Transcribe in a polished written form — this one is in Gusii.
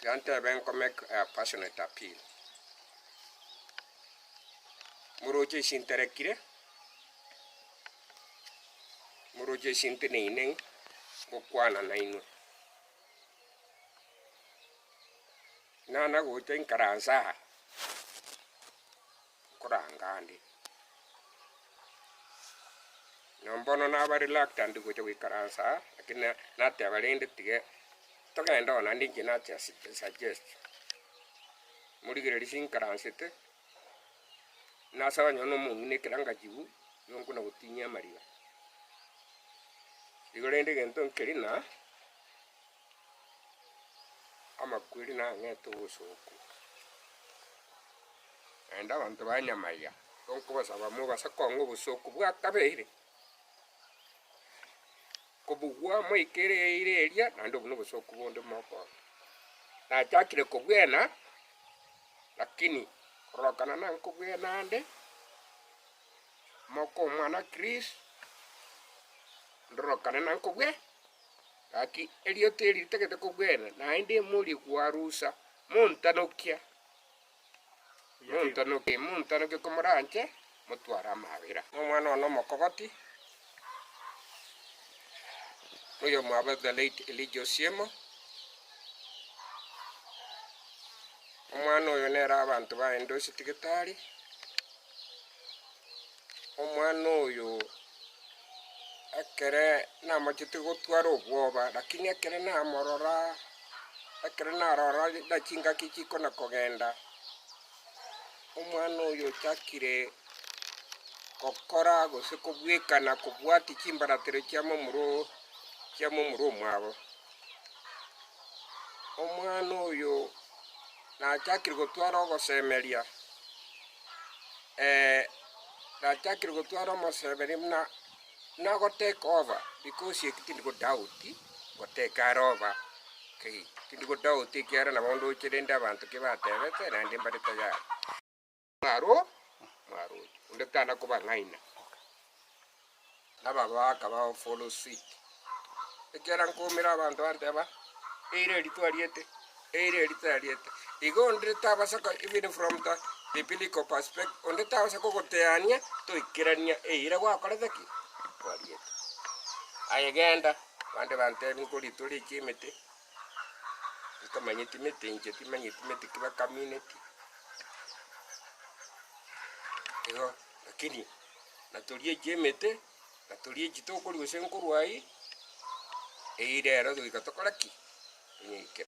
Tiga ntebe nko make a passionate appeal. Moroche isi nterekire, moroche isi nteneine ngokwana nainwe. Nana gocha inkaranse aa, nkoranga ande. Nonye bono naba reluctant gocha goikaransa aa, lakini nateba rende tiga togende oo naende inche nacha suggest, morigereria sinkaransete, nasaba nonye na omong'ina ekero angachibu, nigo nkona gotinyia amariga. Igo rende egento nkeri na. Amakweri nang'ete obosooku, naende abanto ba nyamaiga igo nkobasaba mobase kong'a obosooku bwakabeire, kobugwa moikere eira eria naende obwo nobosooku bonde mokoona. Nachakire kobwena, lakini korokana nankobwena ande, moka omwana Chris, ndorokane nankobwe. Gaki erioto eri ritagete kobwena, naende morie kwarusa, montanokia, montanokie, montanokie komoranche, motware amabera. Nomwana one omokogoti, oyomwabo the late Elijah Osiemo, omwana oyo nere abanto baye ndoseti getari, Omwana oyo ekere namachete gotwara obwoba, lakini ekere namorora, ekere narora na chingaki chikona kogenda, omwana oyo ochakire gokora gose kobwekana kobwatia chimbaratero chia momura oo chia momura omwabo. Omwana oyo nachakire gotwara ogosemeria. nachakire gotwara omoseberi buna nago take over because eki tindi go doubt go take are over kei, tindi go doubt ekiagera nabo ndoche rende abanto ki batebete naende mbare tayari. Mwaro mwaroche, onde tana kobang'aina. Nababaka bao follow suit, ekiagera nkoumera abanto banteba, eira eri twariete, eira eri twariete. Igo onde tabasa ko even from the biblical perspective, onde tabasa kogoteania toikerania eira gwakorete ki? Kwariete. Aye genda, abande bantebia nkoritwa riche emete, ntamanyeti mete inche timanyeti mete ki bakamineti, igo lakini. na torie chi'emete, na torie echi tokoria gose nkorwa ayio, eira ero goika tokore ki? Tonyeikere.